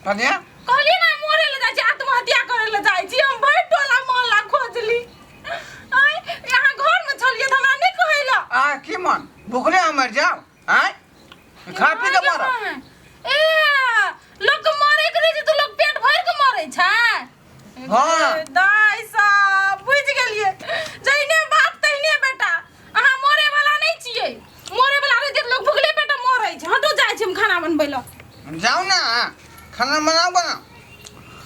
धनिया कहलियै ना मरे लए जाइ छी, आत्महत्या करे लए जाइ छी। हम भरि टोला मोहल्ला खोजली। आँय, अहाँ घरमे छलियै तऽ हमरा नहि कहैला। आ की मन भुखले हम मरि जाओ? आँय, खा पी के मरब। ए, लोक के मरे के रहै छै तऽ लोक पेट भरि के मरै छै। हाँ। दाइ साहब, बुझि गेलियै, जहिने बाप तहिने बेटा। अहाँ मरे वाला नहि छियै। मरे वाला रहै छै तऽ लोक भुखले पेटे मरै छै। हटो, जाइ छी हम खाना बनबै लए। जाओ ना, खाना बनाओ बना।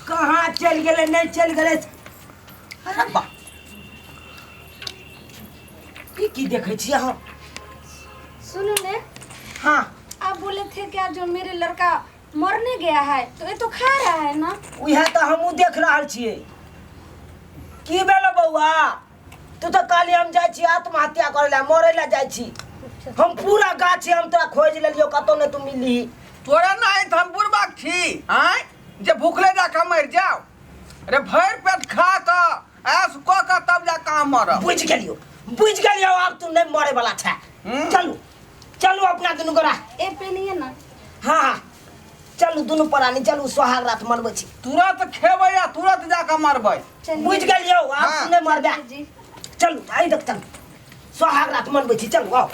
कहाँ चलि गेलै? नहि चलि गेलै। अरे बा, ई की देखै छियै अहाँ? सुनो ने। हाँ। आप बोले थे क्या जो मेरे लड़का मरने गया है, तो ये तो खा रहा है ना? उएह तऽ हमहूँ देख रहल छियै। की भेलो बौआ? तू तऽ कहली हम जाइ छी आत्महत्या करै लए, मरै लए जाइ छी। हम पूरा गाछी हम तोरा खोजि लेलियौ, कतौ नहि तू मिलली। तोरा नहीं तो हम बुढ़बाक छी आँय जे भूखले जाके मरि जाओ? अरे, भरि पेट खा कऽ ऐश कऽ कऽ तब जा कऽ मरब। बुझि गेलियौ, बुझि गेलियौ, आब तू नहि मरे वाला छै। चलू चलू, अपना दुनू गोरा। ए, पहनिए ना। हाँ हाँ, चलू दुनू प्राणी चलू, सोहाग रात मनबै छी। तुरंत खेबै आ तुरंत जाके मरबै। चलिए। बुझि गेलियौ, आब हाँ। तू नहि मरबे। जी। चलू, आइ देख, चलू, सोहाग रात मनबै छी, चलू आउ।